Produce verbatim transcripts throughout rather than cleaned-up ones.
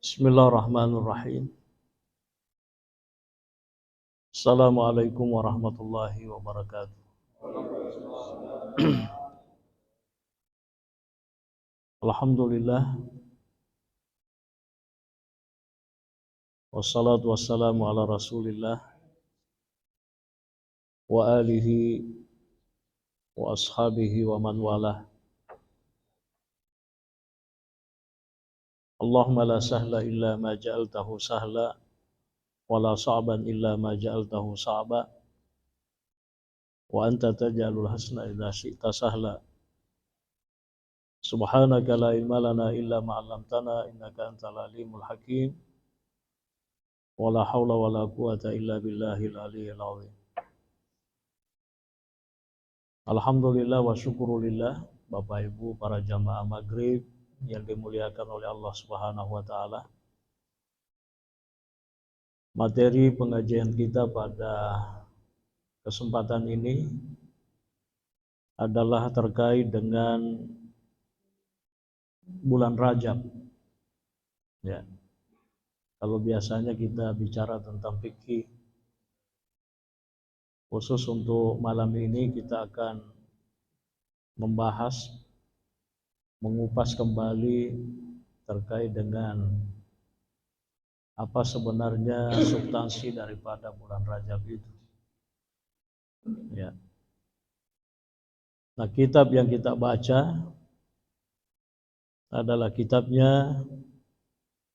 Bismillahirrahmanirrahim. Assalamualaikum warahmatullahi wabarakatuh. Alhamdulillah. Wassalatu wassalamu ala Rasulillah wa alihi wa ashabihi wa man walah. Allahumma la sahla illa ma ja'altahu sahla, wa la sa'ban illa ma ja'altahu sa'ba, wa anta taj'alul hasna idza syi'ta sahla. Subhanaka la ilma lana illa ma 'allamtana innaka antal alimul hakim. Wa la haula wa la quwwata illa billahil aliyyil azim. Alhamdulillah wa syukurulillah, Bapak Ibu para jamaah maghrib yang dimuliakan oleh Allah Subhanahu wa Ta'ala. Materi pengajian kita pada kesempatan ini adalah terkait dengan bulan Rajab. Ya. Kalau biasanya kita bicara tentang fikih, khusus untuk malam ini kita akan membahas, mengupas kembali terkait dengan apa sebenarnya substansi daripada bulan Rajab itu. Ya. Nah, kitab yang kita baca adalah kitabnya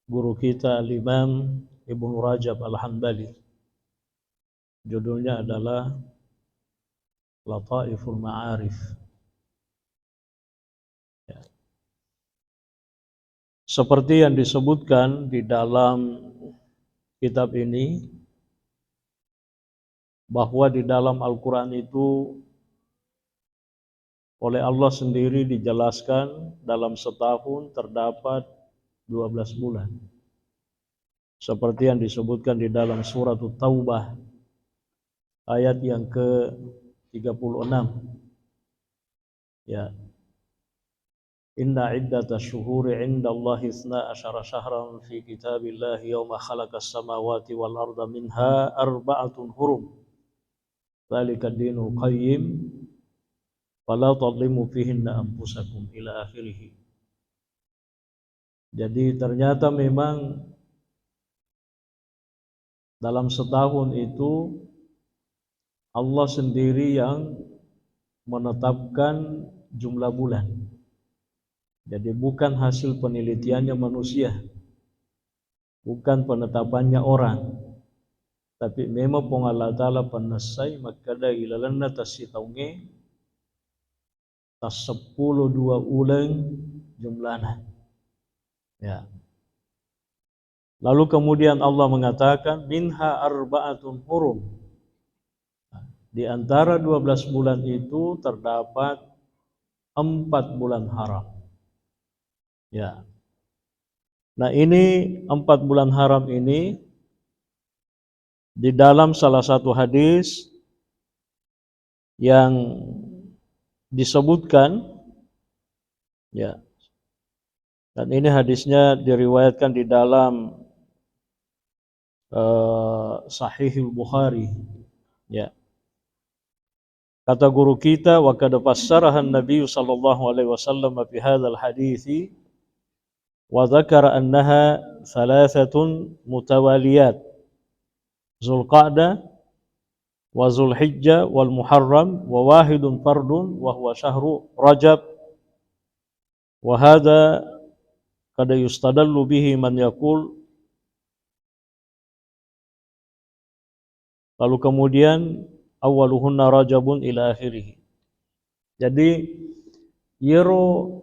guru kita Al-Imam Ibnu Rajab Al-Hanbali. Judulnya adalah Lataiful Ma'arif. Ya. Seperti yang disebutkan di dalam kitab ini, bahwa di dalam Al-Quran itu oleh Allah sendiri dijelaskan dalam setahun terdapat dua belas bulan. Seperti yang disebutkan di dalam surat Taubah ayat yang ke tiga puluh enam. Ya. Inna iddata syuhuri indallahi isna asyara syahran fi kitabillahi yauma khalaqas samawati wal arda minha arba'atun hurum. Dzalika dinul qayyim. Fala tadlimu fihinna anfusakum ila akhirih. Jadi ternyata memang dalam setahun itu Allah sendiri yang menetapkan jumlah bulan. Jadi bukan hasil penelitiannya manusia, bukan penetapannya orang, tapi memang Puang Allah Ta'ala pennessai makkeda ilalenna tassitaungnge tasseppulo dua uleng jumlana. Ya. Lalu kemudian Allah mengatakan, "Minha arba'atun hurum." Di antara dua belas bulan itu terdapat empat bulan haram. Ya. Nah, ini empat bulan haram ini di dalam salah satu hadis yang disebutkan, ya, dan ini hadisnya diriwayatkan di dalam, eh, Sahihul Bukhari, ya. Kata guru kita, "Wa qad fassarahan Nabi sallallahu alaihi wasallam fi hadzal hadithi, wa dzakara annaha tsalathatun mutawaliyat, Zulqa'dah, wa Zulhijjah, wal Muharram, wa wahidun fardun, wa huwa syahru Rajab, wa hadza qad yustadallu bihi man yaqul." Lalu kemudian, "Awwaluhunna Rajabun" ila akhirih. Jadi, iyaro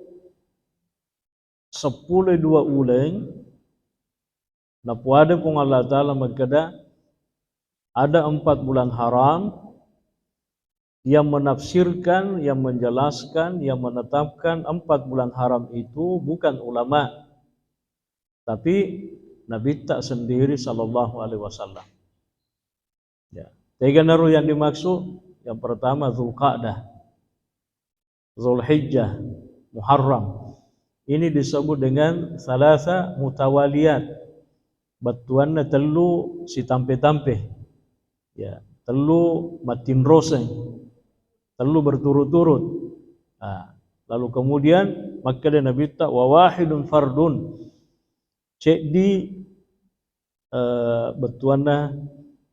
seppulo dua uleng, napuada Puang Allah Ta'ala makkeda, ada empat bulan haram, yang menafsirkan, yang menjelaskan, yang menetapkan empat bulan haram itu bukan ulama, tapi Nabitta sendiri sallallahu alaihi wasallam. Ya. Teganaro yang dimaksud? Yang pertama Zulqa'dah, Zulhijjah, Muharram. Ini disebut dengan salasa mutawaliyat. Bettuanna tellu sitampe-tampe. Ya, tellu mattinroseng. Tellu berturut-turut. Nah, lalu kemudian makkeda Nabitta, "Wa wahidun fardun." Ceddi, eh, bettuanna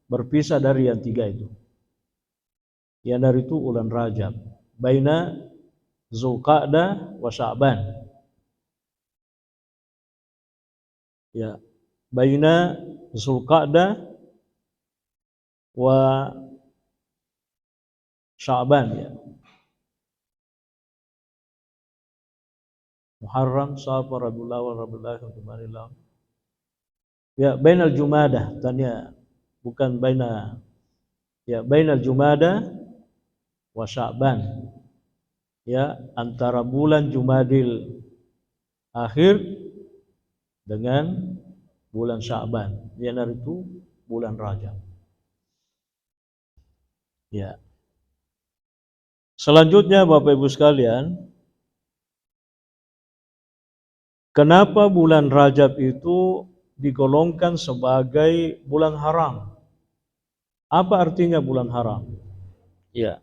berpisah dari yang tiga itu. Iyanaritu ulan Rajab. Baina Zulqa'dah wa Sya'ban. Ya, baina Zulqa'dah wa Sya'ban, ya. Muharram, Safar, Rabiul Awal, Rabiul Akhir, Jumadil Akhir. Ya, bainal Jumadah, tania, bukan baina, ya, bainal Jumadah wa Sya'ban. Ya, antara bulan Jumadil Akhir dengan bulan Sya'ban, iyanaritu bulan Rajab. Ya. Selanjutnya, Bapak Ibu sekalian, kenapa bulan Rajab itu digolongkan sebagai bulan haram? Apa artinya bulan haram? Ya.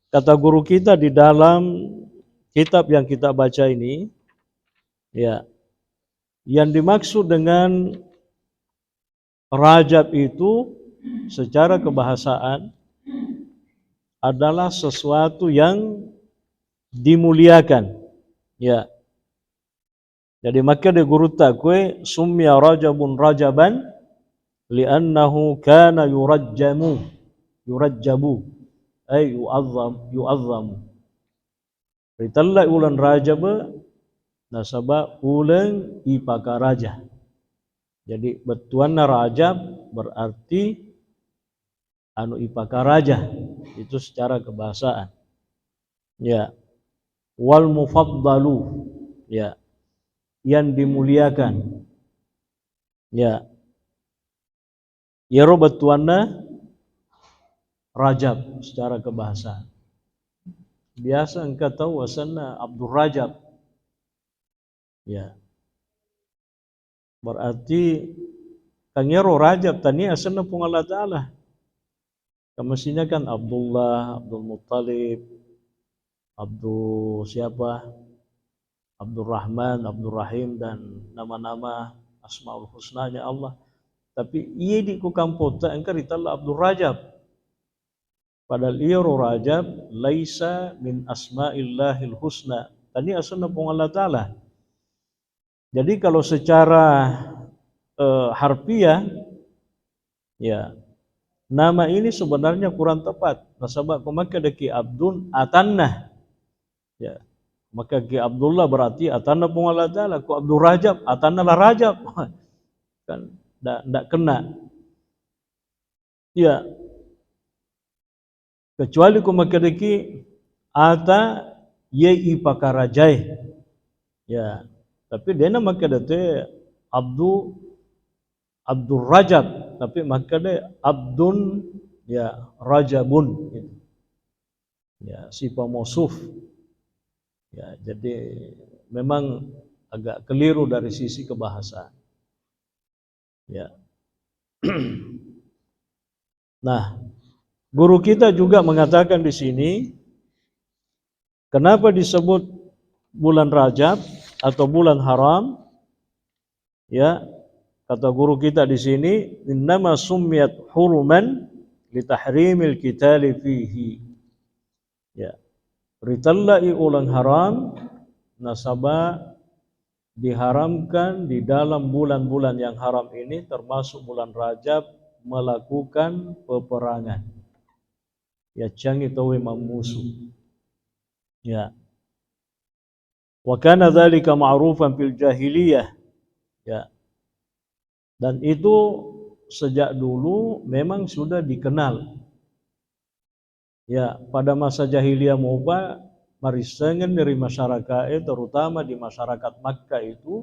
Kata guru kita di dalam kitab yang kita baca ini, ya, yang dimaksud dengan Rajab itu secara kebahasaan adalah sesuatu yang dimuliakan. Ya. Jadi, makkeda gurutta kue, "Summiya Rajabun Rajaban li'annahu kana yurajjamu, yurajjabu, ay yu'azzam, yu'azzamu." Ritella ulan Rajab, nasaba uleng ipakaraja. Jadi, bettuanna Rajab berarti anu ipakaraja, itu secara kebahasaan. Ya. Wal mufaddalu, ya, yang dimuliakan. Ya. Iyaro bettuanna Rajab secara kebahasaan. Biasa engka tau asenna Abdul Rajab. Ya. Berarti kan iyaro Rajab tania asenna Puang Allah Ta'ala. Kan mestinya kan Abdullah, Abdul Muttalib, Abdul siapa? Abdul Rahman, Abdul Rahim, dan nama-nama Asmaul Husnanya Allah. Tapi iye di ku kampotta engka ritella Abdul Rajab. Padahal iyaro Rajab laisa min asma'illahil husna. Tania asenna Puang Allah Ta'ala. Jadi kalau secara, eh, harfiah, ya, nama ini sebenarnya kurang tepat. Nasaba ko makkedaki Abdun atanna. Ya, makkedaki Abdullah berarti atanna Puang Allah Ta'ala. Ko Abdul Rajab, atanna La Rajab. Kan ndak, ndak kena. Iya. Kecuali ko makkedaki ata ye ipakarajae. Ya, tapi dena makkeda te Abdu, Abdur Rajab, tapi makkeda Abdun, ya, Rajabun, gitu. Ya, sifa mausuf. Ya, jadi memang agak keliru dari sisi kebahasaan. Ya. Nah, guru kita juga mengatakan di sini, kenapa disebut bulan Rajab atau bulan haram? Ya, kata guru kita di sini, "Innama summiyat huruman litahrimil qitali fihi." Ya. Ritella'i uleng haram, nasaba diharamkan di dalam bulan-bulan yang haram ini, termasuk bulan Rajab, melakukan peperangan. Yaccangi tauwe mammusu. Ya. Wa kana dzalika ma'rufan fil jahiliyah. Ya. Dan itu sejak dulu memang sudah dikenal. Ya, pada masa jahiliyah mopa, marissengenni ri masyaraka'e, terutama di masyarakat Makkah itu,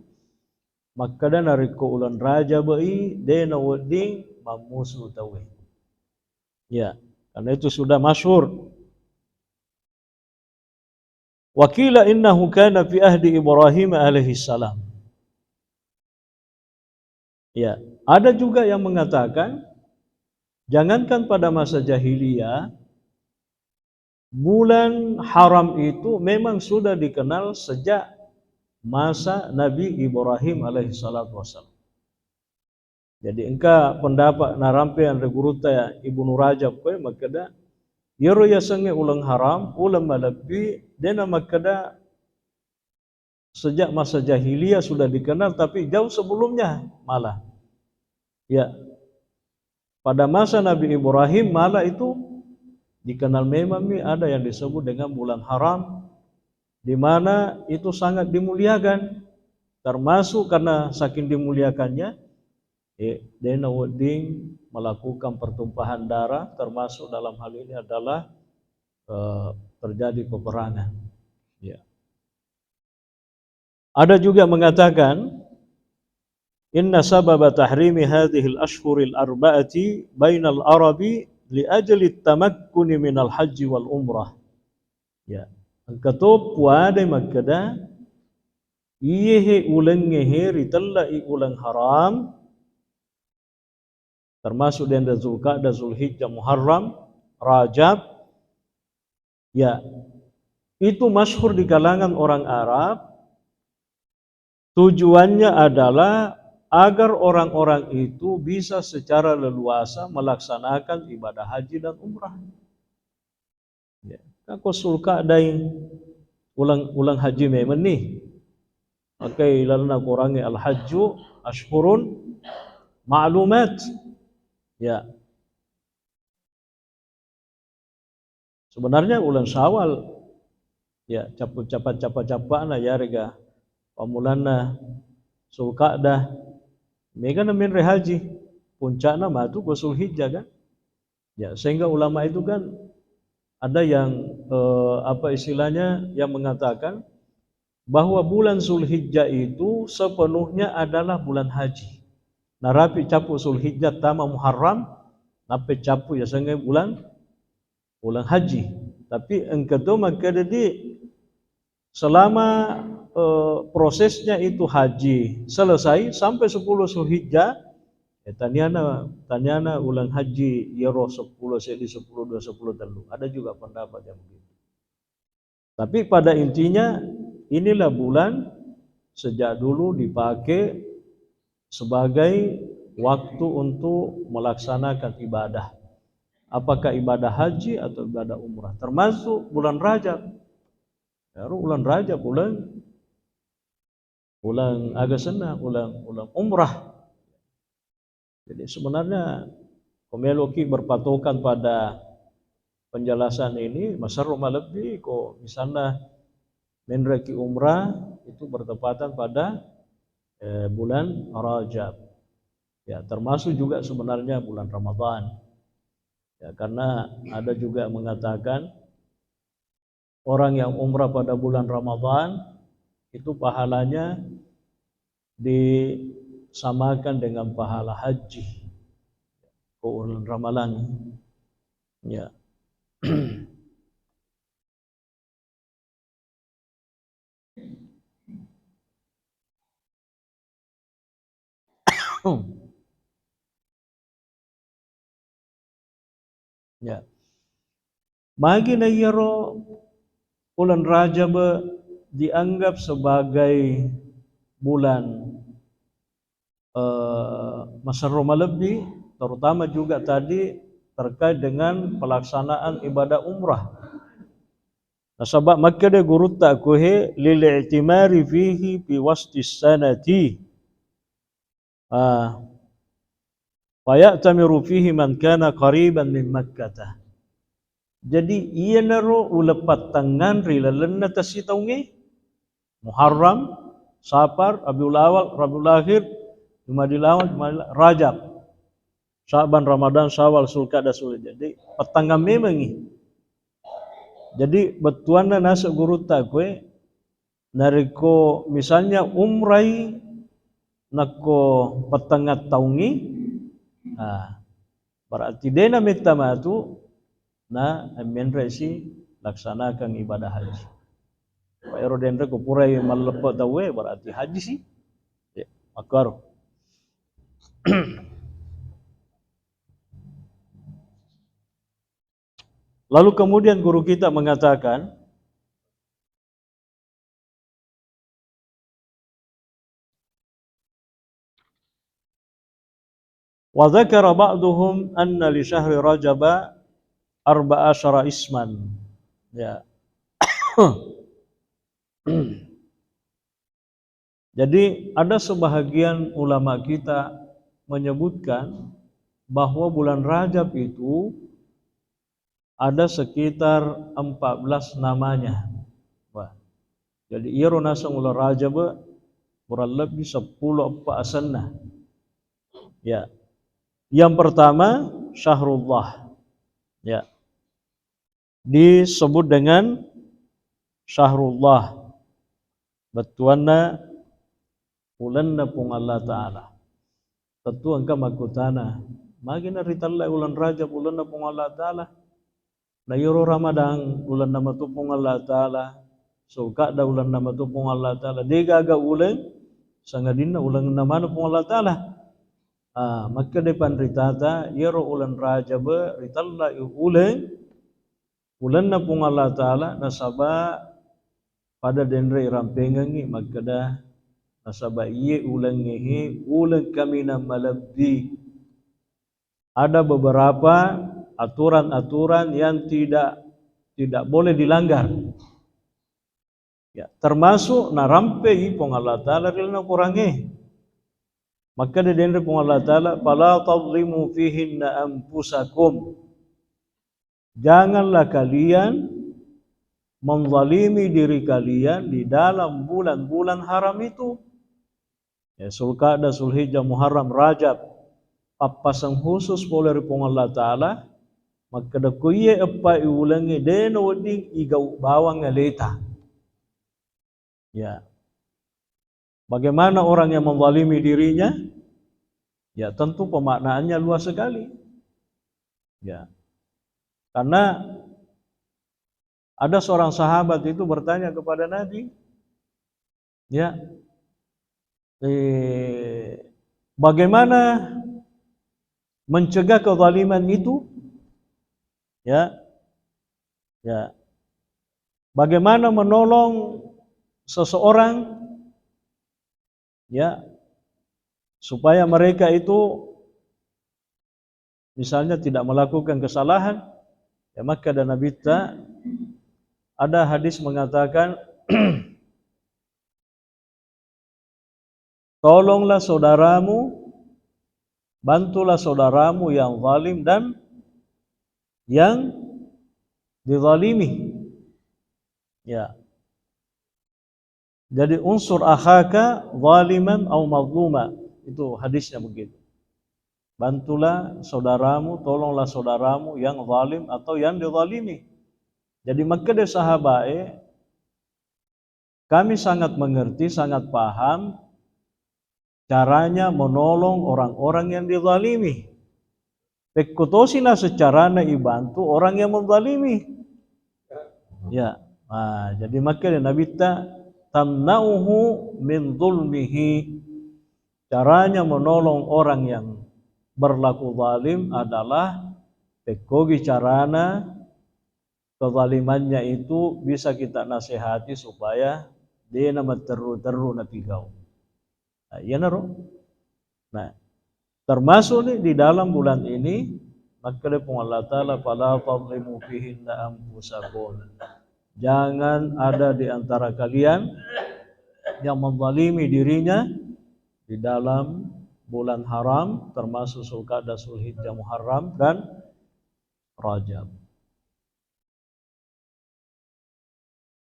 makkeda narekko uleng Rajab i, de nawedding mammusu tauwe. Ya, karena itu sudah masyhur. Wa qila innahu kana fi ahdi Ibrahim alaihi salam. Ya, ada juga yang mengatakan, jangankan pada masa jahiliyah, bulan haram itu memang sudah dikenal sejak masa Nabi Ibrahim alaihi salatu wassalam. Jadi engka pendapat narampe anre gurutta Ibnu Rajab koe makkeda, iyaro yasengnge uleng haram, uleng malebbi, dena makkeda sejak masa jahiliyah sudah dikenal, tapi jauh sebelumnya malah. Ya, pada masa Nabi Ibrahim malah itu dikenal memang mi ada yang disebut dengan bulan haram, di mana itu sangat dimuliakan, termasuk karena saking dimuliakannya, eh, dena wedding melakukan pertumpahan darah, termasuk dalam hal ini adalah, eh, terjadi peperangan. Ya. Ada juga mengatakan, inna sababa tahrimi hadhil ashhuril arba'ati bainal arabi li ajli tamakkuni minal hajji wal umrah. Ya, engka to puadai makkeda, iyehe ulengngehe ritellai uleng haram, termasuk denda Zulkaadah, Zulhijjah, Muharram, Rajab. Ya, itu masyhur di kalangan orang Arab. Tujuannya adalah agar orang-orang itu bisa secara leluasa melaksanakan ibadah haji dan umrah. Ya, kan ko Zulkaadah uleng, uleng haji memeng ni. Makkeda lalenna Korangnge al-hajju ashhurun ma'lumat. Ya. Sebenarnya uleng Syawal, ya, cappu-, cappa-, cappa-cappana yarega pammulanna Zulkaadah, mega na menre haji, puncakna matu ko Zulhijjah kan. Ya, sehingga ulama itu kan ada yang, eh, apa istilahnya, yang mengatakan bahwa bulan Zulhijjah itu sepenuhnya adalah bulan haji. Narapi cappu Zulhijjah tama Muharram, nappa cappu yasengnge bulan, bulan haji. Tapi engka to makkeda di selama, eh, prosesnya itu haji selesai sampai sepuluh Zulhijjah, eh, taniana, taniana uleng haji iyaro sepuluh seddi, sepuluh dua, sepuluh tellu. Ada juga pendapat yang begitu. Tapi pada intinya, inilah bulan sejak dulu dipakai sebagai waktu untuk melaksanakan ibadah. Apakah ibadah haji atau ibadah umrah? Termasuk bulan Rajab. Baru bulan Rajab, bulan, bulan aga senna, bulan, bulan umrah. Jadi sebenarnya, ko meloki berpatokan pada penjelasan ini, maserro malebbi ko misalnya menreki umrah itu bertepatan pada, eh, bulan Rajab. Ya, termasuk juga sebenarnya bulan Ramadan. Ya, karena ada juga mengatakan orang yang umrah pada bulan Ramadan itu pahalanya disamakan dengan pahala haji ko uleng Ramalang. Ya. Ya. Magi na iyaro uleng Rajab dianggap sebagai bulan, eh, maserro malebbi, terutama juga tadi terkait dengan pelaksanaan ibadah umrah. Nasaba makkeda gurutta kuhe, lil i'timari fihi fi wastis sanati. Ah. Faya'tamiru fihi man kana qariban min Makkata. Jadi, iyanaro uleng pattengngang ri lalenna tessitaungnge, Muharram, Safar, Rabiul Awal, Rabiul Akhir, Jumadil Awal, Jumadil, Rajab, Sa'ban, Ramadan, Syawal, Zulkaadah, Zulhijjah. Jadi, pattengngang memengngi. Jadi, bettuanna naseng gurutta koe, narekko misalnya umrai nakko pattengnga taungngi, ah, Berarti dena metta matu na menre si laksanakan ibadah haji. Pak ero denre ko purai malleppe tauwe, berarti haji si. Ya, makaro. Lalu kemudian guru kita mengatakan, "Wa dzakara ba'duhum anna li syahri Rajaba arba'a asyara isman." Ya. Jadi, ada sebahagian ulama kita menyebutkan bahwa bulan Rajab itu ada sekitar empat belas namanya. Wah. Jadi, iyaro naseng uleng Rajab, kurang lebih seppulo eppa asenna. Ya. Yang pertama, Syahrullah. Ya. Disebut dengan Syahrullah. Bettuanna ulenna Puang Allah Ta'ala. Tentu engka makkutana, "Magi na ritellai uleng Rajab ulenna Puang Allah Ta'ala? Na iyaro Ramadan ulenna matu Puang Allah Ta'ala, Sulkada ulenna matu Puang Allah Ta'ala, degaga uleng sangadinna ulenna maneng Puang Allah Ta'ala?" Ah, makkeda panritata, iyaro uleng Rajab ritellai uleng ulenna Puang Allah Ta'ala, nasaba pada denre irampengengngi makkeda, nasaba iye ulengnge he uleng kaminang malebbi. Ada beberapa aturan-aturan yang tidak, tidak boleh dilanggar. Ya, termasuk narampei Puang Allah Ta'ala ri lalenna Korangnge. Makkeda denre Puang Allah Ta'ala, "Fala tadhlimu fihinna anfusakum." Janganlah kalian menzalimi diri kalian di dalam bulan-bulan haram itu. Ya, Sulkada, Sulhijjah, Muharram, Rajab, pappaseng khusus pole ri Puang Allah Ta'ala, makkeda ko iye eppa ulengnge de nawedding igau bawang aleta. Ya. Bagaimana orang yang menzalimi dirinya? Ya, tentu pemaknaannya luas sekali. Ya. Karena ada seorang sahabat itu bertanya kepada Nabi, ya, eh, bagaimana mencegah kezaliman itu? Ya, ya. Bagaimana menolong seseorang, ya, supaya mereka itu misalnya tidak melakukan kesalahan? Ya, makkeda Nabitta, ada hadis mengatakan, "Tolonglah saudaramu, bantulah saudaramu yang zalim dan yang dizalimi." Ya. Jadi, "Unsur akhaka zaliman au mazluma." Itu hadisnya begitu. Bantulah saudaramu, tolonglah saudaramu yang zalim atau yang dizalimi. Jadi, makkeda sahabae, "Kami sangat mengerti, sangat paham caranya menolong orang-orang yang dizalimi." Pekko tosi naseng carana ibantu orang yang menzalimi. Ya. Nah, jadi makkeda Nabitta, "Tamna'uhu min zulmihi." Caranya menolong orang yang berlaku zalim adalah pekkogi carana kezalimannya itu bisa kita nasihati supaya de namatterru-terru napigau. Nah, iyanaro. Nah, termasuk nih di dalam bulan ini, makkeda Puang Allah Ta'ala, "Fala tadhlimu fihinna anfusakum." Jangan ada di antara kalian yang menzalimi dirinya di dalam bulan haram, termasuk Zulqa'dah, Zulhijjah, Muharram, dan Rajab.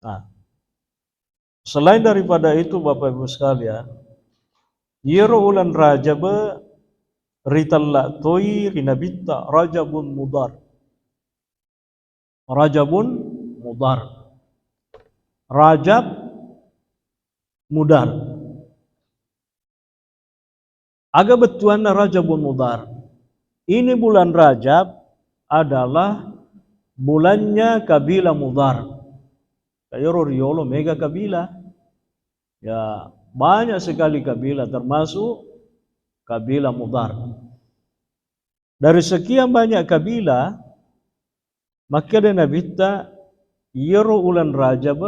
Nah, selain daripada itu, Bapak Ibu sekalian, iyaro uleng Rajab ritella toi ri Nabitta, Rajabun Mudhar. Rajabun Mudhar. Rajab Mudhar. Aga bettuanna Rajabun Mudhar? Ini bulan Rajab adalah bulannya kabilah Mudhar. Kayoro riolo mega kabilah. Ya, banyak sekali kabilah, termasuk kabilah Mudhar. Dari sekian banyak kabilah, makkeda Nabitta, iyaro uleng Rajab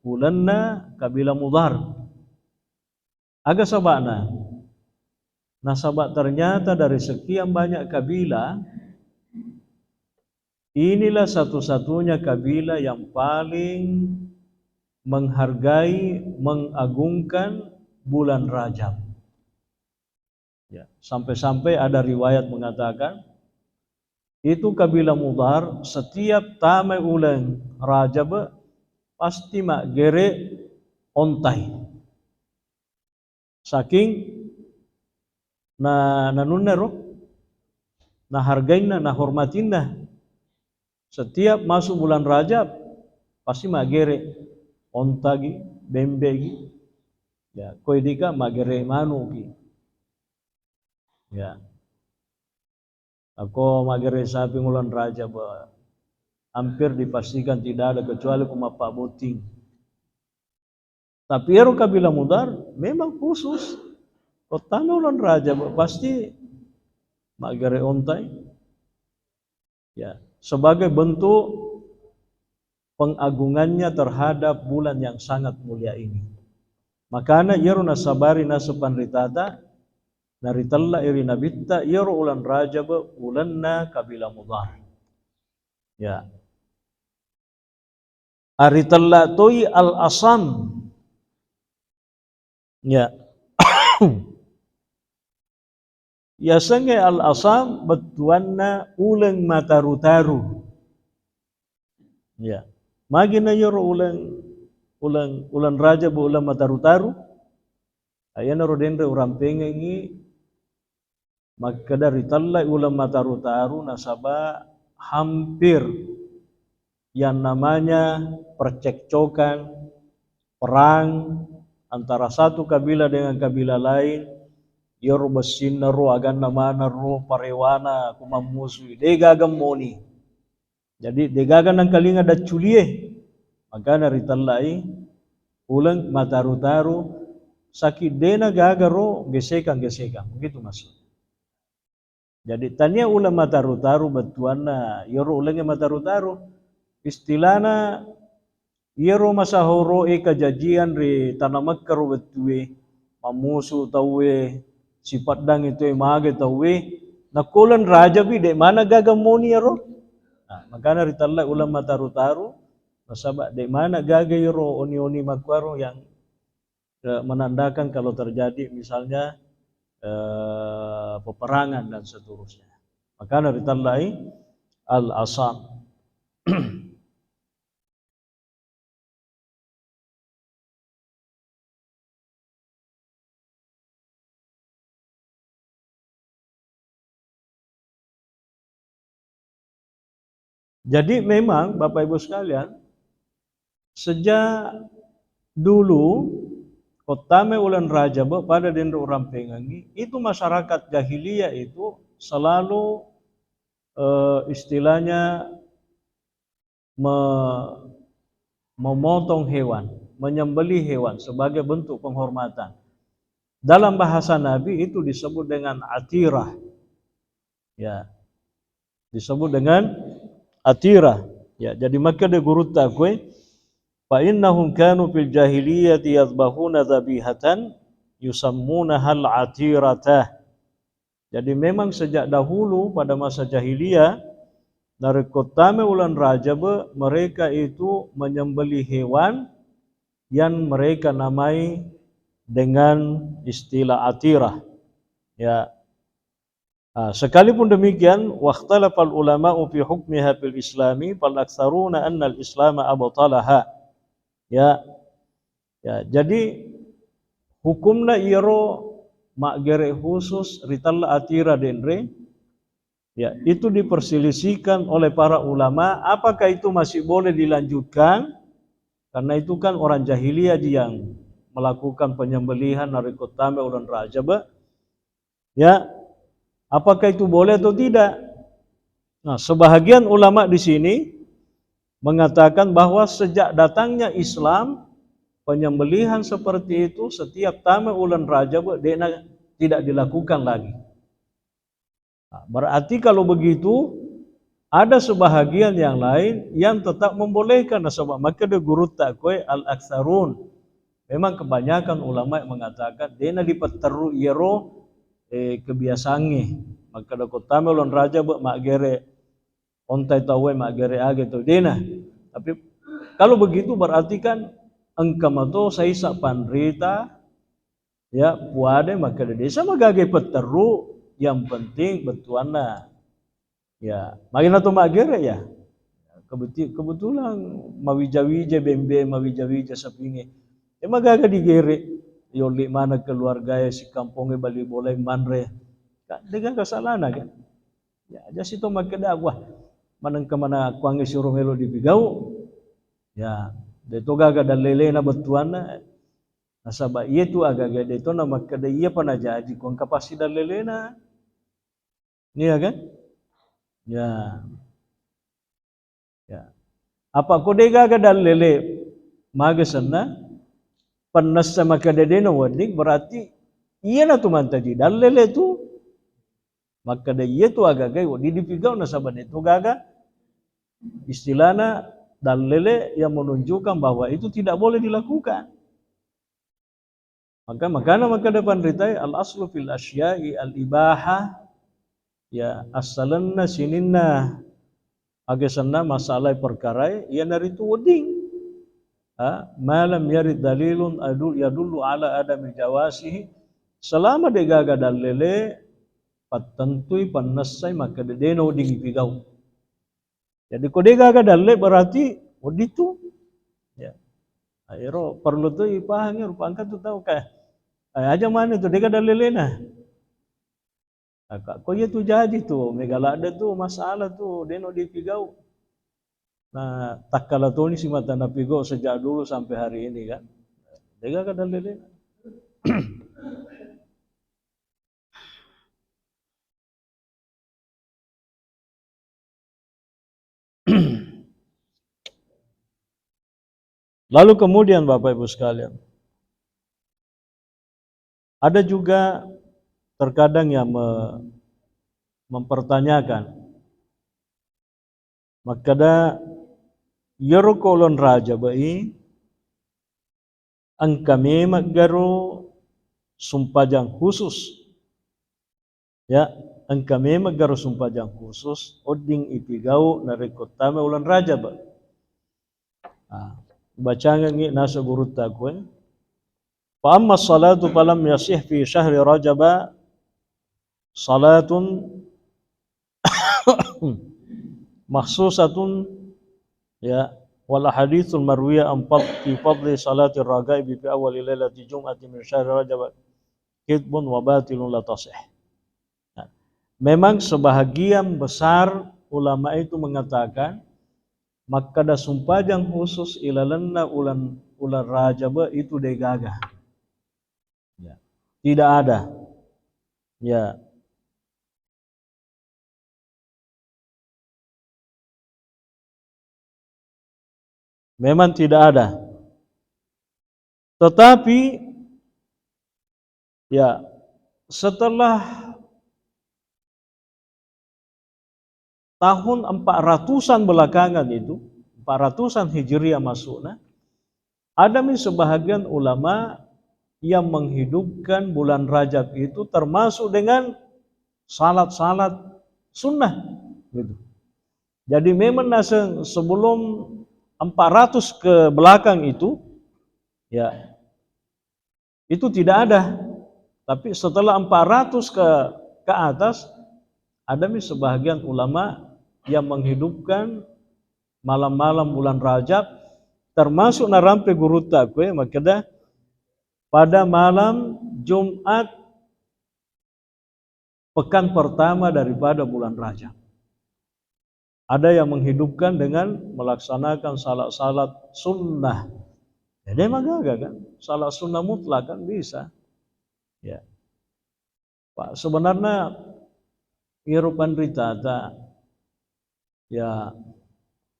ulenna kabilah Mudhar. Aga saba'na? Nasaba ternyata dari sekian banyak kabilah, inilah satu-satunya kabilah yang paling menghargai, mengagungkan bulan Rajab. Ya, sampai-sampai ada riwayat mengatakan, itu kabilah Mudhar setiap tamai uleng Rajab pasti maggere ontai. Saking na-, nanunna ro, nahargainna, nahormatinna. Setiap masuk bulan Rajab, pasti maggere onta gi, bembe gi. Ya, ko idika maggere manu gi. Ya. Ako maggere sapi uleng Rajab, hampir dipastikan tidak ada kecuali ko mappabbotting. Tapi ero kabilah Mudhar memang khusus. Ko tama uleng Rajab, pasti maggere ontai. Ya, sebagai bentuk pengagungannya terhadap bulan yang sangat mulia ini. Makana iyaro nasabari naseng panritata, naritella iri Nabitta, iyaro uleng Rajab ulenna kabilah Mudhar. Ya. Aritella toi Al-Asam. Ya. Yasengnge Al-Asam bettuanna uleng mataru-taru. Ya. Magi na iyaro uleng, uleng, uleng Rajab uleng mataru-taru? Ayanaro denre urampengengngi makkeda ritellai uleng mataru-taru nasaba hampir yang namanya percekcokan, perang antara satu kabilah dengan kabilah lain, iyaro bessinna ro, aganna maneng ro, parewana ku mammusui, degaga moni. Jadi, degaga nangkalinga dacculie, makana ritellai uleng mataru-taru, saki dena gaga ro gesekang-gesekang. Begitu maksudnya. Jadi, tania uleng mataru-taru bettuanna, iyaro ulengnge mataru-taru. Istilahna, iyaro masahoro'e kajajian ri tana Mekka ro wettue, mammusu tauwe, sipeddangi tauwe, mage tauwe, nakko uleng Rajabi, de' maneng gaga moni iyaro. Nah, makana ritellai uleng mataru-taru, nasaba de' maneng gaga iyaro oni-oni makkuaro yang, eh, menandakan kalau terjadi misalnya, eh, peperangan dan seterusnya. Makana ritellai al-asam. Jadi memang, Bapak Ibu sekalian, sejak dulu, kottame uleng Rajab pada denre urampengengngi, itu masyarakat jahiliyah itu selalu, eh, istilahnya me-, memotong hewan, menyembelih hewan sebagai bentuk penghormatan. Dalam bahasa Nabi itu disebut dengan atirah. Ya. Disebut dengan atirah. Ya, jadi makkeda gurutta kue, "Fa innahum kanu fil jahiliyati yadhbahuna dzabihatan yusammunahal atirata." Jadi memang sejak dahulu pada masa jahiliyah, narekko tame uleng Rajab, mereka itu menyembelih hewan yang mereka namai dengan istilah atirah. Ya. Ah, sekalipun demikian, "Wakhtalafal ulama'u fi hukmiha fil islami, fal aktsaruna annal islama abtalaha." Ya. Ya, jadi hukumna iyaro maggere khusus ritella atira denre, ya, itu diperselisihkan oleh para ulama, apakah itu masih boleh dilanjutkan? Karena itu kan orang jahiliyah ji yang melakukan penyembelihan narekko tame uleng Rajab. Ya, Apakah itu boleh atau tidak? Nah, sebahagian ulama di sini mengatakan bahwa sejak datangnya Islam, penyembelihan seperti itu setiap tama ulan Rajab, de'na, tidak dilakukan lagi. Nah, berarti kalau begitu, ada sebahagian yang lain yang tetap membolehkan, nasaba makkeda gurutta koe al-aktsarun. Memang kebanyakan ulama yang mengatakan de'na dipetteru iyaro, eh, kebiasaangnge. Makkeda ko tama ulan Rajab maggere ontai tauwe, maggere age to, de'na. Tapi kalau begitu berarti kan engka mato saisa panrita, ya, puade makkeda de'sa magaga petteru, yang penting bettuanna. Ya, magena to maggere ya. Kebetu-, kebetulan mawija-wija bembe, mawija-wija sapinge. Ya, magaga digere. Yolli mana keluarga ya si kamponge bali bola manre. Ka-, de'gaga salana kan. Ya, aja si to makkeda, wah, manengka mana kuangnge suro melo dipigau. Ya, de to gaga dallelena bettuanna. Nasaba iya tu agaga de to na makkeda iya pa najaji ko engka pasti dallelena. Iya kan? Ya. Ya. Apa ko de gaga dallele maga senna pennessa makkeda de na wedding, berarti iyana tu mantaji dallele tu. Makkeda iya tu agaga wedding dipigau nasaba de to gaga istilahna dallele yang menunjukkan bahwa itu tidak boleh dilakukan. Maka, makana makkeda panritae, al aslu fil asya'i al ibaha, ya, asalenna sininna aga senna masalah perkarae, iyanaritu wedding. Ha, ma lam yarid dalilun adu-, yadullu ala adami jawasihi, selama de gaga dallele pattentui, pannessai makkeda de na wedding ipigau. Jadi ko de gaga dalle berarti wedding tu. Ya. Nah, ero perlu tu ipahangi rupa engka tu tau ka, eh, aja mane tu de gaga dallelena. Aka ko iya tu jaji tu, mega ladde tu masalah tu, de no dipigau. Nah, takkala toni si mata napigau sejak dulu sampai hari ini kan. De gaga dallelena. Lalu kemudian Bapak Ibu sekalian, ada juga terkadang yang me-, mempertanyakan, makkeda, iyaro ko uleng Rajab i, engka memeggaro sumpajang khusus. Ya, engka memeggaro sumpajang khusus, wedding ipigau narekko tama uleng Rajab. Ah, bacangengngi naseng gurutta koe. Fa amma salatu falam yasih fi syahri Rajaba salatun makhsusatun, ya, wal ahaditsul marwiyah an fad-, fi fadli salatir ragaibi fi awwali lailati jum'ati min syahri Rajab kidbun wa batilun la tasih. Nah, memang sebahagian besar ulama itu mengatakan makkeda sumpajang khusus ilalenna ulan, ulan Rajab itu de gaga. Ya. Tidak ada. Ya. Memang tidak ada. Tetapi, ya, setelah tahun empat ratusan belakangan itu, empat ratusan Hijriah masuknya, ada mi sebahagian ulama yang menghidupkan bulan Rajab itu termasuk dengan salat-salat sunnah, gitu. Jadi memang naseng sebelum empat ratus ke belakang itu, ya, itu tidak ada. Tapi setelah empat ratus ke, ke atas, ada mi sebahagian ulama yang menghidupkan malam-malam bulan Rajab, termasuk narampe gurutta koe makkeda pada malam Jumat pekan pertama daripada bulan Rajab. Ada yang menghidupkan dengan melaksanakan salat-salat sunnah. Jadi magaga kan? Salat sunnah mutlak kan bisa. Ya. Pak, sebenarnya iyaro panritata, ya,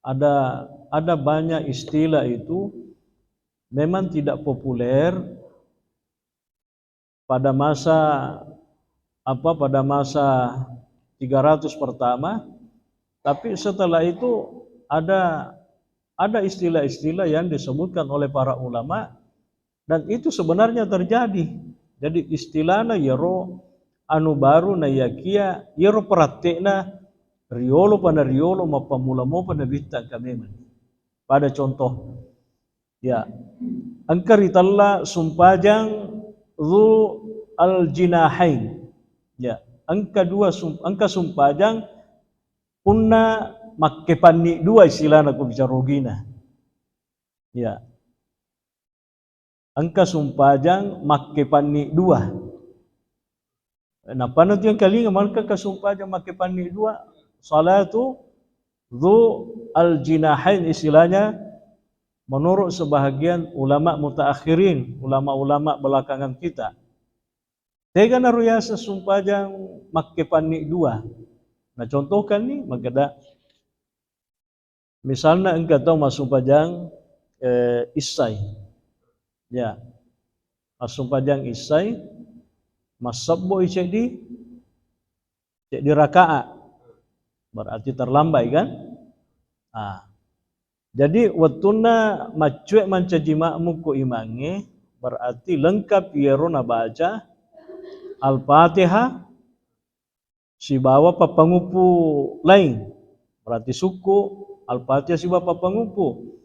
ada, ada banyak istilah itu memang tidak populer pada masa, apa, pada masa tiga ratus pertama, tapi setelah itu ada, ada istilah-istilah yang disebutkan oleh para ulama, dan itu sebenarnya terjadi. Jadi istilahna iyaro anu baru naiyakia iyaro peratte'na riolo pada riolo mappammula mopa nabitta engka memang. Pada contoh, ya, engka ritella sumpajang dzu al-jinahain. Ya, engka dua sum-, engka sumpajang punna makkepanni dua istilahna ko bicara ogina. Ya. Engka sumpajang makkepanni dua. Nappa natu engkalinga, maka engka sumpajang makkepanni dua, salatu dzu al-jinahain istilahnya menurut sebahagian ulama mutaakhirin, ulama-ulama belakangan kita. Tega naro yaseng sumpajang makkepanni dua. Nacontohkan ni, makkeda, misalna engka tau massumpajang, eh, issai. Ya. Massumpajang issai, massebbo i ceddi, ceddi rakaat. Berarti terlambat i kan? Ah. Jadi wettunna maccue mancaji makmum ko imangnge, berarti lengkap iyaro nabaca Al-Fatihah sibawa pappanguppu laing. Berarti sukku, Al-Fatihah sibawa pappanguppu.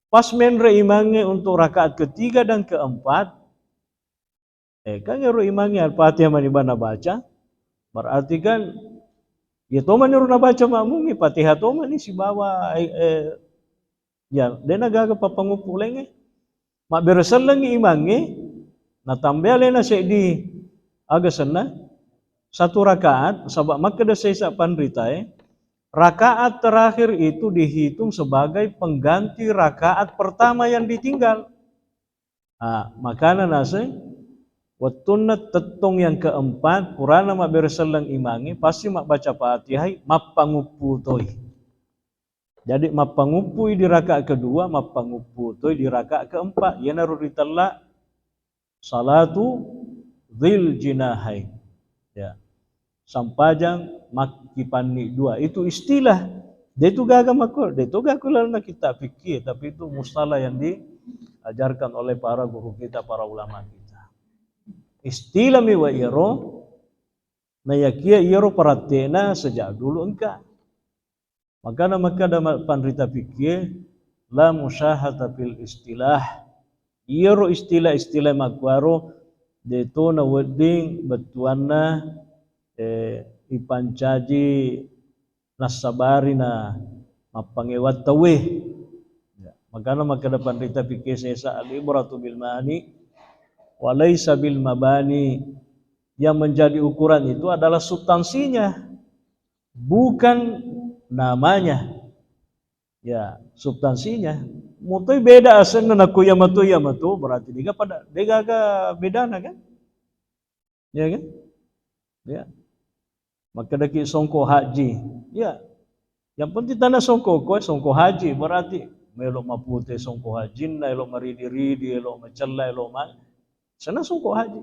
Pas menre imangnge untuk rakaat ketiga dan keempat, eh, kan ero imangnge Al-Fatihah mani bana baca, berarti kan iya tomani ro nabaca makmungnge, Fatihah tomani sibawa, eh, eh, ya, dena gaga pappanguppu laingnge. Mabbere sellengngi imangnge, natambah alena seddi, aga senna? Satu rakaat, saba makkeda sesa panritae, rakaat terakhir itu dihitung sebagai pengganti rakaat pertama yang ditinggal. Ah, makana naseng, wettunna tettong yang keempat, purana mabbere selleng imangnge, pasti mabbaca Fatihai, mappanguppu toi. Jadi, mappanguppui di rakaat kedua, mappanguppu toi di rakaat keempat. Iyanaro ritella salatu dzil jinahain. Ya. Sampajang makkipanni dua. Itu istilah. De tu gaga mako, de tu gaga lalenna kitab fikih, tapi itu mustalah yang diajarkan oleh para guru kita, para ulama kita. Istilah mi wa iyaro, nayakia iyaro parattena sejak dulu engka. Makana makkeda ma-, panrita fikih, la musyahata fil istilah. Iyaro istilah-istilah makkuaro de to nawedding bettuanna, eh, ipancaji nassabari na mappangewang tauwe. Ya, makana makkeda panrita fikih sesa, al-ibratu bil ma'ani wa laisa bil mabani. Yang menjadi ukuran itu adalah substansinya, bukan namanya. Ya, substansinya. Mutoi beda asenna nakko iya matu, iya matu, berarti dega pada, degaga bedana kan? Ya kan? Ya. Makkedaki songko haji. Ya. Yang penting tana songko koe, songko haji, berarti melo mapute songko hajinna, elo maridi-ridi, elo macella, elo ma-, sana songko haji.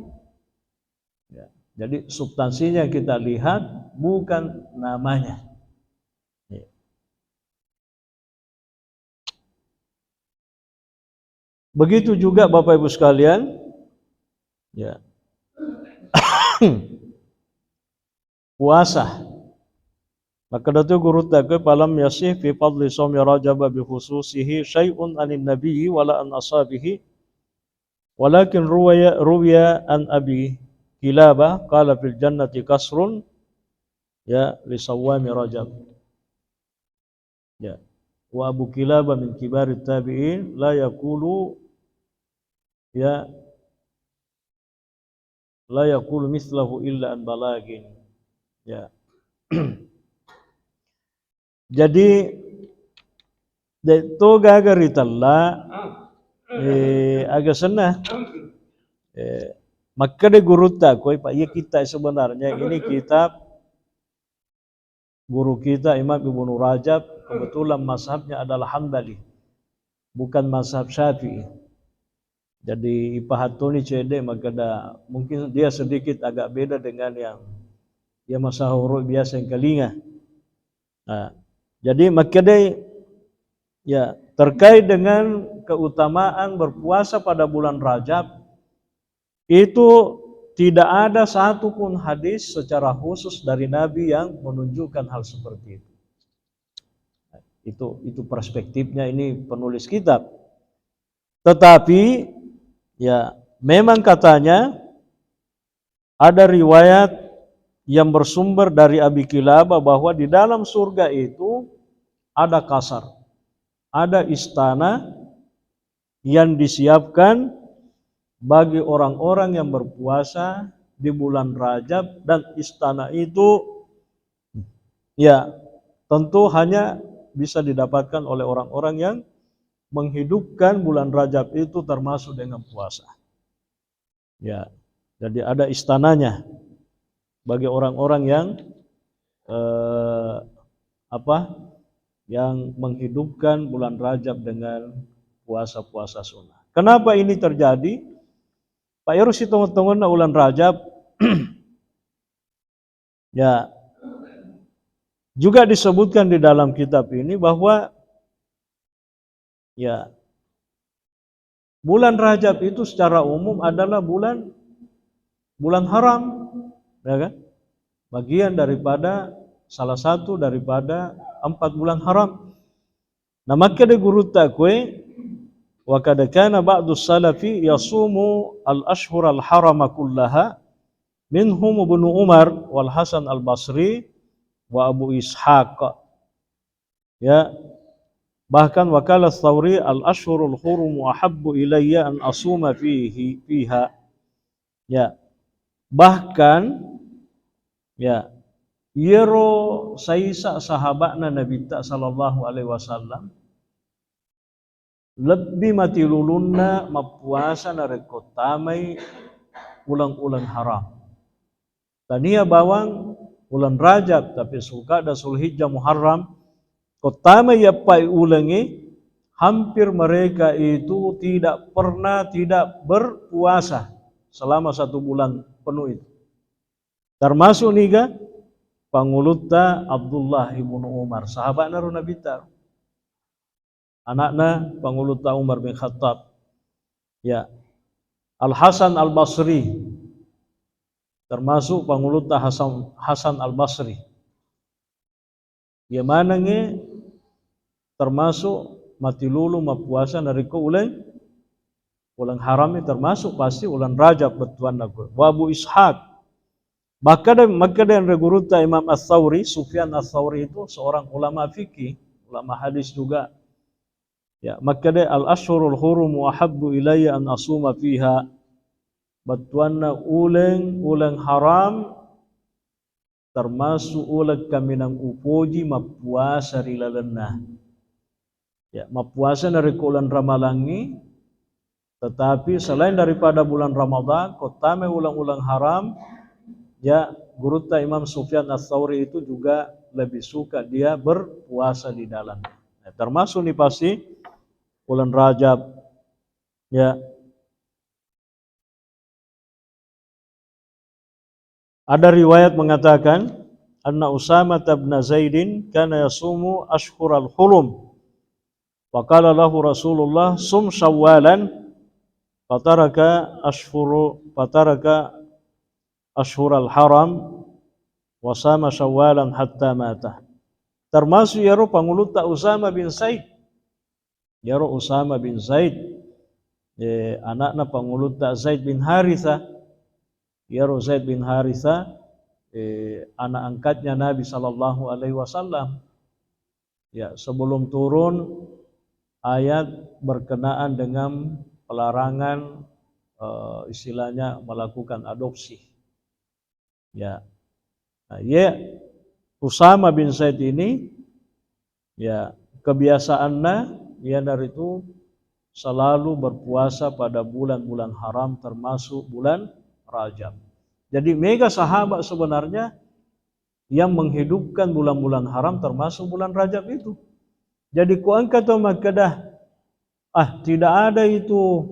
Ya. Jadi substansinya kita lihat, bukan namanya. Ya. Begitu juga Bapak Ibu sekalian, ya. Puasa. Makkeda tu gurutta koe, falam yasih fi fadli shaumi Rajab bi khususihi syai'un anin nabiyyi wala an ashabihi. Walakin ruwaya, ruwiya an Abi Kilabah qala fil jannati qasrun, ya, li sawwami Rajab. Ya. Wa Abu Kilabah min kibari tabi'in la yaqulu, ya, la yaqulu mislahu illa an balagin. Ya. Jadi, de to gaga ritella, eh, aga senna. Eh, makkeda gurutta koe, Pak, iya kita sebenarnya ini kitab guru kita Imam Ibnu Rajab, kebetulan mazhabnya adalah Hambali, bukan mazhab Syafi'i. Jadi, ipahattoni cedde makkeda, mungkin dia sedikit agak beda dengan yang, ya, masahoro biasa yang kalinga. Nah, jadi makkeda, ya, terkait dengan keutamaan berpuasa pada bulan Rajab, itu tidak ada satu pun hadis secara khusus dari Nabi yang menunjukkan hal seperti itu. Itu, itu perspektifnya ini penulis kitab. Tetapi, ya, memang katanya ada riwayat yang bersumber dari Abi Kilabah bahwa di dalam surga itu ada kasar, ada istana yang disiapkan bagi orang-orang yang berpuasa di bulan Rajab, dan istana itu, ya, tentu hanya bisa didapatkan oleh orang-orang yang menghidupkan bulan Rajab itu termasuk dengan puasa. Ya, jadi ada istananya bagi orang-orang yang, eh, apa, yang menghidupkan bulan Rajab dengan puasa-puasa sunnah. Kenapa ini terjadi? Pak, ero sitongeng-tongenna bulan Rajab, ya, juga disebutkan di dalam kitab ini bahwa, ya, bulan Rajab itu secara umum adalah bulan, bulan haram, ya kan? Bagian daripada, salah satu daripada empat bulan haram. Nah, makkeda gurutta kue, wa kad kana ba'dus salafi yasumu al-ashhur al-harama kullaha, minhum Ibnu Umar wal Hasan al-Basri wa Abu Ishaq. Ya, bahkan wa qala Tsauri, "Al-ashhurul hurumu ahabbu ilayya an asuma fihi, fiha." Ya, bahkan, ya, iyaro saisa sahaba'na Nabitta sallallahu alaihi wasallam lebbi matilulunna mappuasa narekko tamai uleng-uleng haram. Tania bawang uleng Rajab, tapi Zulqa'dah, Zulhijjah, Muharram, ko tamai eppai ulengnge, hampir mereka itu tidak pernah tidak berpuasa selama satu bulan penuh itu. Termasuk niga? Pangulutta Abdullah ibnu Umar, sahaba'na ro Nabitta. Anakna Pangulutta Umar bin Khattab. Ya. Al-Hasan Al-Basri, termasuk Pangulutta Hasan, Hasan Al-Basri. Iya manengnge termasuk matilulu mappuasa narekko uleng, uleng harami, termasuk pasti uleng Rajab bettuanna ko. Wa Abu Ishaq. Makkeda, makkeda anre gurutta Imam Ats-Tsauri, Sufyan Ats-Tsauri itu seorang ulama fikih, ulama hadis juga. Ya, makkeda, "Al-ashhurul hurumu ahabbu ilayya an asuma fiha." Bettuanna uleng, uleng haram termasuk uleng kaminang upoji mappuasa ri lalenna. Ya, mappuasa narekko uleng Ramalangngi, tetapi selain daripada bulan Ramadan, ko tamai uleng-uleng haram, ya, gurutta Imam Sufyan Ats-Tsauri itu juga lebih suka dia berpuasa di dalam. Ya, termasuk ni pasti uleng Rajab, ya. Ada riwayat mengatakan, anna Usamah bin Zaidin kana yasumu ashhural hurum. Wa qala lahu Rasulullah, "Sum Syawwalan," fataraka ashhuru, fataraka ashhural haram, wa sama Syawwalan hatta mata. Termasuk iyaro pangulutta Usama bin Zaid. Iyaro Usama bin Zaid, eh, anakna pangulutta Zaid bin Haritha. Iyaro Zaid bin Haritha, eh, anak angkatnya Nabi sallallahu alaihi wasallam. Ya, sebelum turun ayat berkenaan dengan pelarangan, eh, istilahnya melakukan adopsi. Ya. Nah, ye Usama bin Zaid ini, ya, kebiasaanna iyanaritu selalu berpuasa pada bulan-bulan haram, termasuk bulan Rajab. Jadi, mega sahabat sebenarnya yang menghidupkan bulan-bulan haram, termasuk bulan Rajab itu. Jadi, ko engka to makkeda, "Ah, tidak ada itu,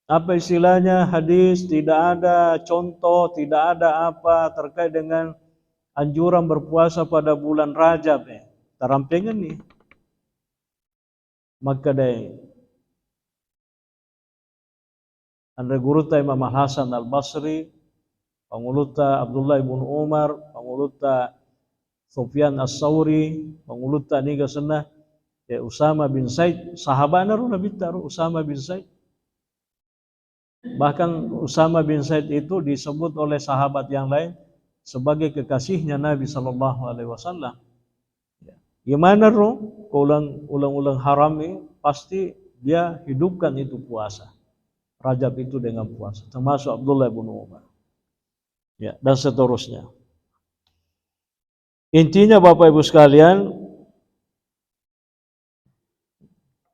apa istilahnya, hadis, tidak ada contoh, tidak ada apa terkait dengan anjuran berpuasa pada bulan Rajab," eh, tarampengenni. Makkedai anre gurutta Imam Al Hasan Al Basri, pangulutta Abdullah ibnu Umar, pangulutta Sufyan As-Sauri, pangulutta niga senna, eh, Usama bin Zaid, sahabana ro Nabitta ro, Usama bin Zaid. Bahkan Usama bin Zaid itu disebut oleh sahabat yang lain sebagai kekasihnya Nabi Sallallahu Alaihi Wasallam. Ya. Gimana ro? Ko ulang-ulang haram ini, pasti dia hidupkan itu puasa. Rajab itu dengan puasa. Termasuk Abdullah bin Umar. Ya, dan seterusnya. Intinya, Bapak Ibu sekalian,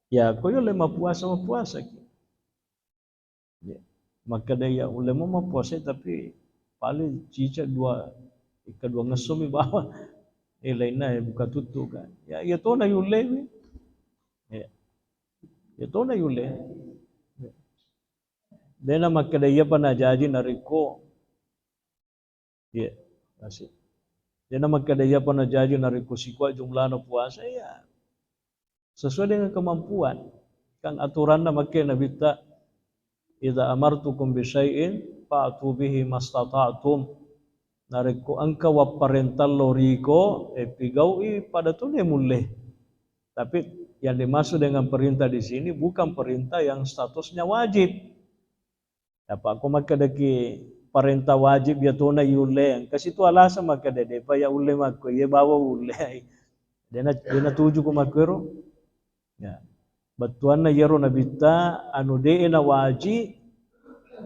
ya, ko yulle mappuasa, mappuasa ki. Ya. Makkeda iya ulle mo mappuasa, tapi paling cicak dua, kedua ngesso mi bawa. Eh, lainna, eh, buka tuttu kan. Ya, iya tona yulle mi. Ya. Iya tona yulle. Ya. Dena makkeda iya pa najaji narekko Iya, masih. Dena makkeda iya pa najaji narekko sikuat jumlahna puasa, iya. Sesuai dengan kemampuan. Kan aturanna makke Nabitta, "Idza amartukum bi syai'in fa'tu bihi mastata'tum." Narekko engka wapparentang lo riko, eh, pigau'i pada tone mulle. Tapi yang dimaksud dengan perintah di sini bukan perintah yang statusnya wajib. Apa ko makkedaki parenta wajib iya tona yulle, engka situ alaseng makkeda, depa iya ulle makko, iya bawa ulle. Dena, dena tuju ko makkuero. Ya. Bettuanna iyaro Nabitta anu de'e nawaji,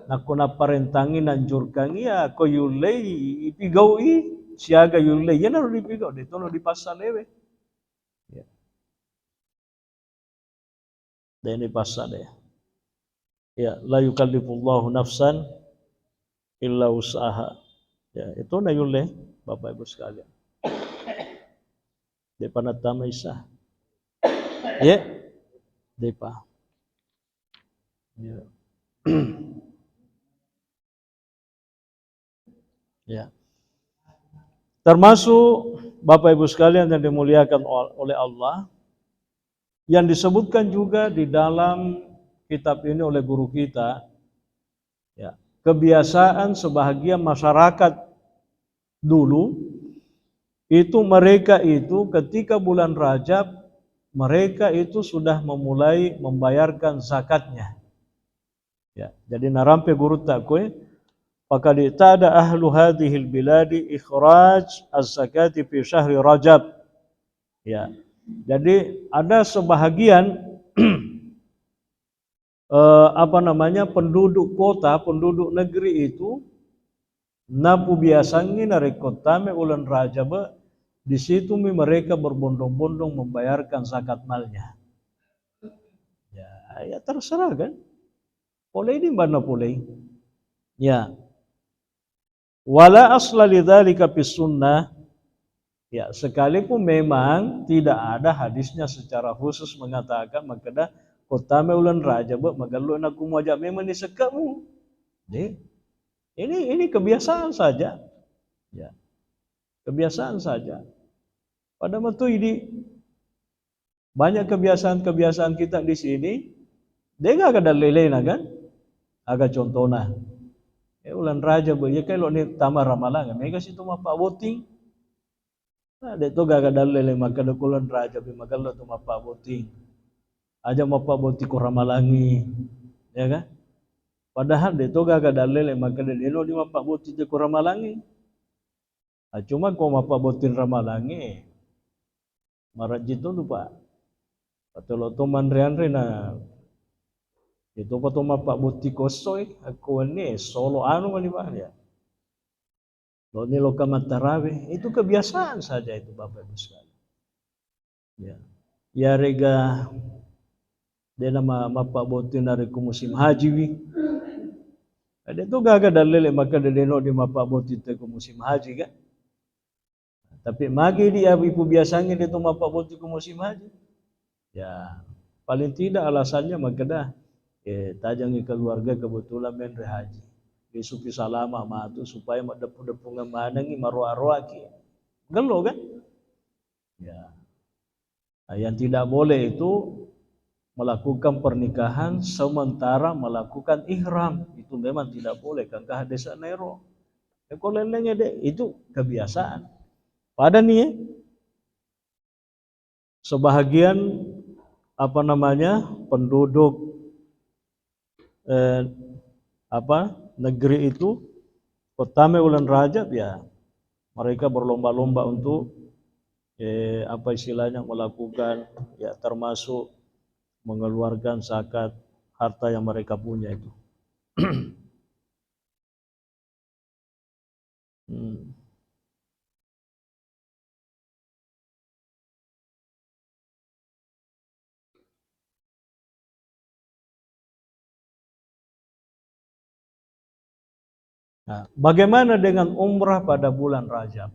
nakko napparentangi, nanjurkangi, ya ko yullei, ipigau'i, siaga yullei, iyanaro dipigau, de tono dipassa lewe. Ya. Deni passa de. Ya, la yukallifullahu nafsan illa wus'aha. Ya, itu na yulle, Bapak Ibu sekalian. Depa nattama isa. Ya, depa. Ya. Ya. Termasuk Bapak Ibu sekalian yang dimuliakan ol-, oleh Allah, yang disebutkan juga di dalam kitab ini oleh guru kita, ya, kebiasaan sebahagian masyarakat dulu itu, mereka itu ketika bulan Rajab, mereka itu sudah memulai membayarkan zakatnya. Ya, jadi narampe gurutta koe, "Faqad i'tada ahlu hadhil biladi ikhraj az-zakati fi syahri Rajab." Ya. Jadi ada sebahagian, eh, apa namanya, penduduk kota, penduduk negeri itu napubiasangngi narekko tame uleng Rajab, di situmi mereka berbondong-bondong membayarkan zakat malnya. Ya, ya terserah kan. Polei di mana polei. Ya. Wala asla lidzalika fis sunnah. Ya, sekalipun memang tidak ada hadisnya secara khusus mengatakan makkeda, "Ko tame uleng Rajab, magello na kumu aja memang ni sekkamu." Deh. Ini, ini kebiasaan saja. Ya. Kebiasaan saja. Pada metu idi banyak kebiasaan-kebiasaan kita di sini, de gaga dallelenna kan? Aga contona. Eh, uleng Rajab, iya kai lo ni tama Ramalang, mega situ mappabbotting. Nah, de to gaga dallele makkeda ko uleng Rajab, magello tu mappabbotting. Aja mappabbotting ko Ramalangi, ya kan? Padahal de to gaga dallele makkeda de no di mappabbotting ko Ramalangi. Ah, cuma ko mappabbotting Ramalangi, marajji to tu, Pak. Patelo to manre-anre na, itu pa to mappabbotting ko esso e, akko wenni e, solo anu mani, Pak, ya. Lo ni lo ka mattarawe, itu kebiasaan saja itu, Bapak Ibu sekalian. Ya. Iyarega dena ma-, mappabbotting narekko musim haji wi. De to gaga dallele makkeda de no di mappabbotting te ko musim haji kan. Tapi magi di ipu biasangngi de to mappabbotting ko musim haji? Ya, paling tidak alasannya makkeda, eh, tajengngi keluarga kebetulan menre haji. Lisupi salama matu supaya maddepu-depungeng manengngi, maroa-roaki. Gello kan? Ya. Nah, yang tidak boleh itu melakukan pernikahan sementara melakukan ihram. Itu memang tidak boleh, kan hadis naero. Ya, ko lelenge de, itu kebiasaan. Pada nih, sebahagian, apa namanya, penduduk, eh, apa, negeri itu, pertama bulan Rajab, ya, mereka berlomba-lomba untuk, eh, apa istilahnya, melakukan, ya, termasuk mengeluarkan zakat harta yang mereka punya itu. Hmm. Nah, bagaimana dengan umrah pada bulan Rajab?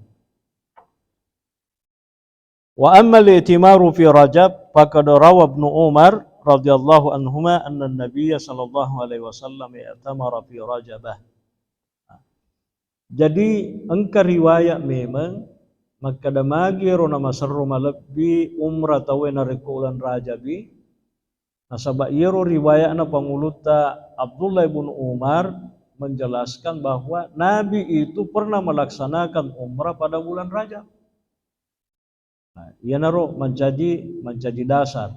Wa ammal i'timaru fi Rajab, faqad rawa Ibnu Umar radhiyallahu anhuma anna Nabiyya sallallahu alaihi wasallam i'tamara fi Rajabah. Jadi, engka riwayat memang makkeda magi ero namaserro malebbi umrah tauwe narekko uleng Rajabi, nasaba iyaro riwayatna pangulutta Abdullah ibnu Umar menjelaskan bahwa Nabi itu pernah melaksanakan umrah pada bulan Rajab. Nah, iyanaro mancaji, mancaji dasar.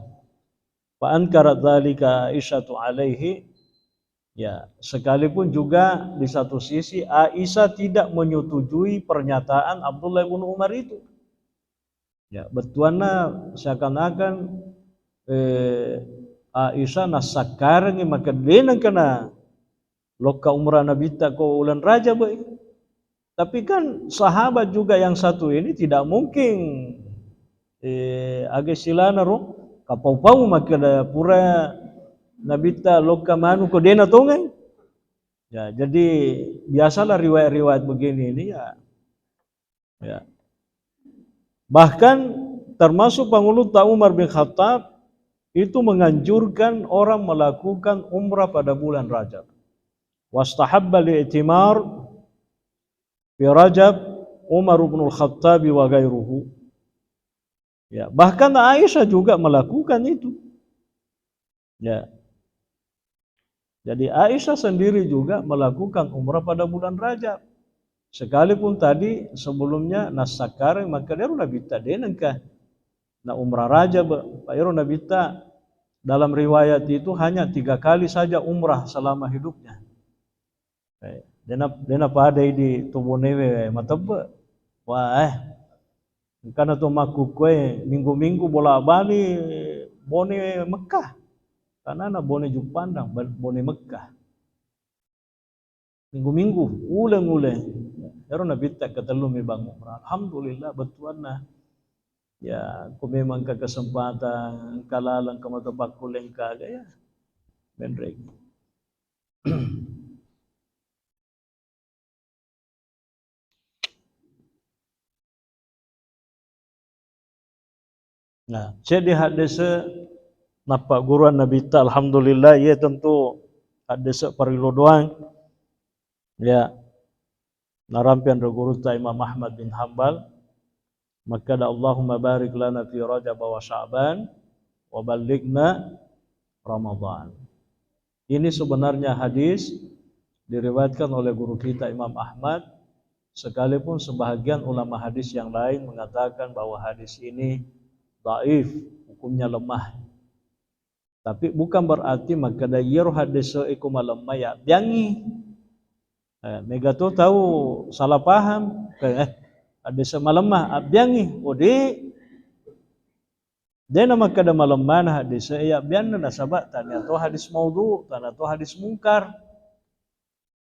Fa ankarat dzalika Aisyatu alaihi. Ya, sekalipun juga di satu sisi Aisyah tidak menyetujui pernyataan Abdullah bin Umar itu. Ya, bettuanna seakan-akan, eh, Aisyah nassakkarengngi makkeda de nengka na lokka umrah Nabitta ko uleng Rajab, eh. Tapi kan sahabat juga yang satu ini tidak mungkin, eh, aga istilahna ro, kapau-pau makkeda pura Nabitta lokka manu ko de natongeng. Ya, jadi biasalah riwayat-riwayat begini ini ya. Ya. Bahkan termasuk pangulutta Umar bin Khattab itu menganjurkan orang melakukan umrah pada bulan Rajab. Wastahabba li'timar fi Rajab Umar bin Khattab wa ghairuhu. Ya, bahkan Aisyah juga melakukan itu. Ya. Jadi Aisyah sendiri juga melakukan umrah pada bulan Rajab. Sekalipun tadi sebelumnya nassakkareng makkeda ero Nabitta de nengka na umrah Rajab, Pak, ero Nabitta dalam riwayat itu hanya tiga kali saja umrah selama hidupnya. Eh, dena, dena pada idi to Bonewe matebbe. Wah, eh. Engkana to makkukue minggu-minggu bolak-balik Bone Mekah. Tanana Bone Juppandang, Bone Mekah. Minggu-minggu, uleng-uleng. Ero Nabitta ketellu mi bang umrah. Alhamdulillah, bettuanna. Ya, ko memang engka kesempatan, engka laleng, engka mata pakkulle, engka aga, ya. Menrek. Nah, seddi haddese nappagguruang Nabitta, alhamdulillah, iya tentu haddese parillu doang. Ya, narampe anre gurutta Imam Ahmad bin Hambal, makkeda, "Allahumma barik lana fi Rajab wa Sya'ban wa ballighna Ramadan." Ini sebenarnya hadis diriwayatkan oleh guru kita Imam Ahmad, sekalipun sebahagian ulama hadis yang lain mengatakan bahwa hadis ini dhaif, hukumnya lemah. Tapi bukan berarti makkeda iyaro haddese iko malemma ya biangi. Eh, mega to tau salah paham, eh, haddese malemma abbiangi. Oh, de. De na makkeda malemmana haddese ya bianna nasaba tania to hadis maudhu, tania to hadis mungkar.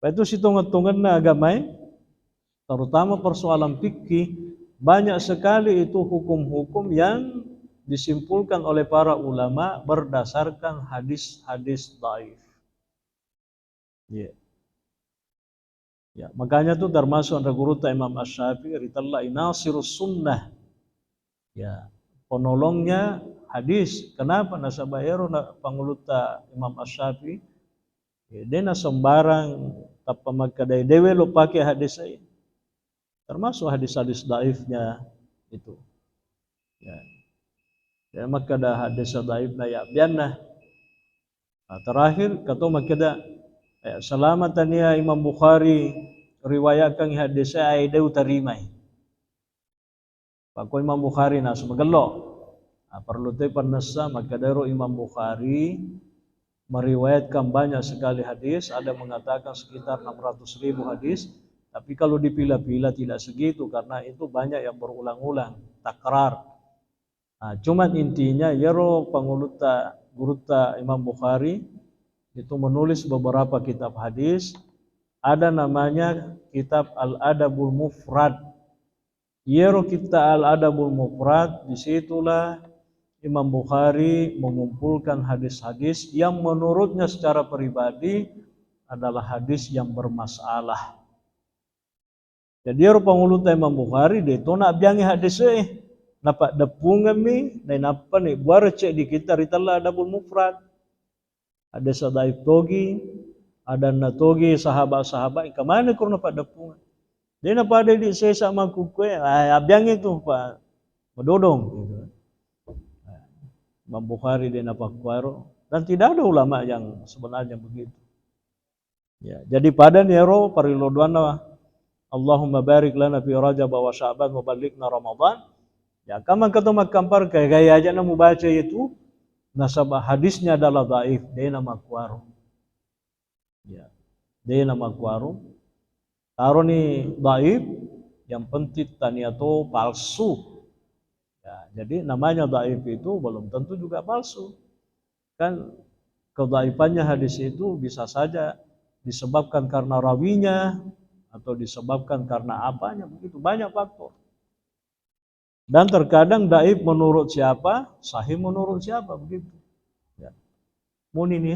Itu sitongeng-tongenna agamae, terutama persoalan fikih, banyak sekali itu hukum-hukum yang disimpulkan oleh para ulama berdasarkan hadis-hadis dhaif. Iya. Ya, makanya tu termasuk anre gurutta Imam Asy-Syafi'i ritellai Nasirus Sunnah. Ya, penolongnya hadis. Kenapa? Nasaba ero na pangulutta Imam Asy-Syafi'i, ya, de na sembarang tappa makkedai de welo pake hadis e. Termasuk hadis-hadis dhaifnya itu. Ya. De makkeda hadis dhaifna ya bianna. Nah, terakhir, kato makkeda, eh, selama tania Imam Bukhari riwayatkan hadis e, ai de utarimai. Pakko Imam Bukhari nasu magello. Nah, perlu te pannessa, makkedaro Imam Bukhari meriwayatkan banyak sekali hadis, ada mengatakan sekitar enam ratus ribu hadis, tapi kalau dipila-pila tidak segitu, karena itu banyak yang berulang-ulang, takrar. Nah, cuman intinya, yero pangulutta, gurutta Imam Bukhari itu menulis beberapa kitab hadis, ada namanya kitab Al-Adabul Mufrad. Yero kitta Al-Adabul Mufrad, disitulah Imam Bukhari mengumpulkan hadis-hadis yang menurutnya secara pribadi adalah hadis yang bermasalah. Jadi, yero pangulutta Imam Bukhari, de to nabbiangi hadis e, napaddeppungemmi, nainappa ni buara ceddi kitta ritella Adabul Mufrad. Ada sadaif togi, adanna togi sahabat-sahabat, engka maneng kuro napaddeppungeng. De napada di sesa makkukue, ah, abbiangnge tu, Pak. Madodong, gitu. Imam Bukhari de napakkuaro. Dan tidak ada ulama yang sebenarnya begitu. Ya, jadi pada ni ero parillodoanna, "Allahumma barik lana fi Rajab wa Sya'ban wa ballighna Ramadan." Ya, kamang kato makkampar, kayak gaya aja na mubaca itu, nasaba hadisnya adalah dhaif, de na makkuaro. Ya, de na makkuaro. Taro ni dhaif, yang penting tania to palsu. Ya, jadi namanya dhaif itu belum tentu juga palsu. Kan kedhaifannya hadis itu bisa saja disebabkan karena rawinya atau disebabkan karena apanya, begitu. Banyak faktor. Dan terkadang dhaif menurut siapa, sahih menurut siapa, begitu. Ya. Muni ni.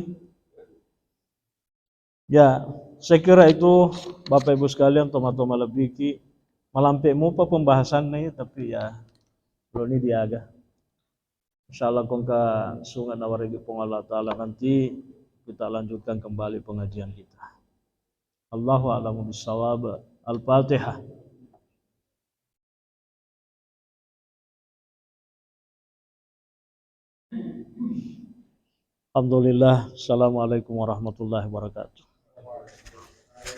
Ya, saya kira itu, Bapak Ibu sekalian, tomatoa malebbiki, malampe mupa pembahasanna, tapi ya, belum ni diaga. Insyaallah, ko engka sunga nawarigi Puang Allah Ta'ala, nanti kita lanjutkan kembali pengajian kita. Allahu a'lamu bissawab. Al-Fatihah. Alhamdulillah. Assalamualaikum warahmatullahi wabarakatuh.